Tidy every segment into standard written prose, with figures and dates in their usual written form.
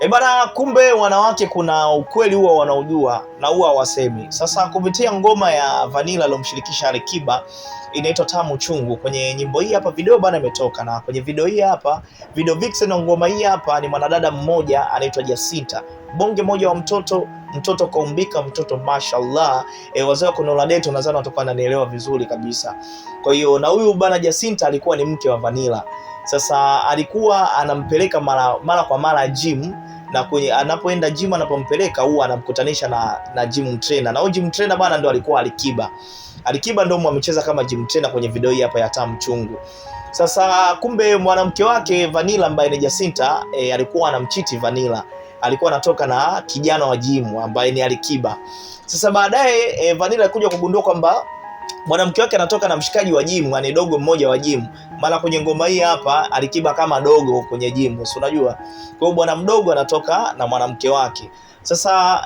E bana, kumbe wanawake kuna ukweli huwa wanaujua na huwa hawasemi. Sasa kupitia ngoma ya Vanilla aliyomshirikisha Alikiba inaitwa Tamu Chungu, kwenye nyimbo hii hapa video bana imetoka, na kwenye video hii hapa video vixen wa ngoma hii hapa ni mwanadada mmoja anaitwa Jacinta, bonge moja wa mtoto, mtoto kaumbika, mtoto mashallah. Wazee wa Konola Deto nadhani watakuwa wananielewa vizuri kabisa. Kwa hiyo na huyu bana Jacinta alikuwa ni mke wa Vanilla. Sasa alikuwa anampeleka mara kwa mara gym, na kwenye anapoenda gym, anapompeleka huwa anamkutanisha na gym trainer, na huyo gym trainer bana ndo alikuwa Alikiba. Alikiba ndo amecheza kama gym trainer kwenye video hii hapa ya Tamu Chungu. Sasa kumbe mwanamke wake Vanilla ambaye ni Jacinta alikuwa anamchiti Vanilla, alikuwa anatoka na kijana wa gym ambaye ni Alikiba. Sasa baadaye Vanilla alikuja kugundua kwamba mwanamke wake anatoka na mshikaji wa gym, yani dogo mmoja wa gym. Maana kwenye ngoma hii hapa Alikiba kama dogo kwenye gym, si unajua. Kwa hiyo bwana mdogo anatoka na mwanamke wake. Sasa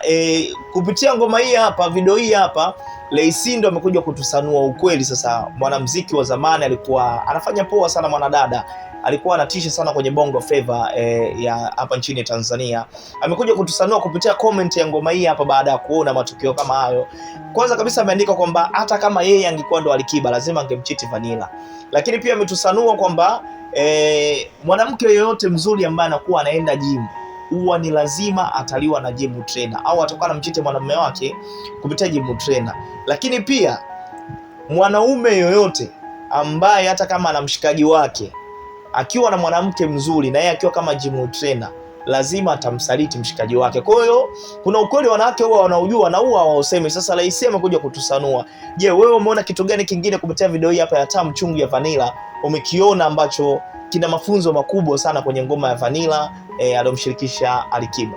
kupitia ngoma hii hapa, video hii hapa, Lay C ndo amekuja kutusanua ukweli. Sasa mwanamuziki wa zamani alikuwa anafanya poa sana, mwanadada alikuwa anatisha sana kwenye Bongo Flava ya hapa nchini Tanzania. Amekuja kutusanua kupitia comment ya ngoma hii hapa baada ya kuona matukio kama hayo. Kwanza kabisa ameandika kwamba hata kama yeye angekuwa ndo Alikiba lazima angemchiti Vanilla. Lakini pia ametusanua kwamba mwanamke yoyote mzuri ambaye anakuwa anaenda gym huwa ni lazima ataliwa na gym trainer au atakuwa anamchiti mwanamume wake kupitia gym trainer. Lakini pia mwanaume yoyote ambaye hata kama ana mshikaji wake akiwa na mwanamke mzuri na yeye akiwa kama gym trainer lazima atamsaliti mshikaji wake. Kwa hiyo kuna ukweli wanawake huwa wanaujua na huwa hawausemi. Sasa Lay C amekuja kutusanua. Je, wewe umeona kitu gani kingine kupitia video hii hapa ya Tamu Chungu ya Vanilla umekiona ambacho kina mafunzo makubwa sana kwenye ngoma ya Vanilla aliyomshirikisha Alikiba?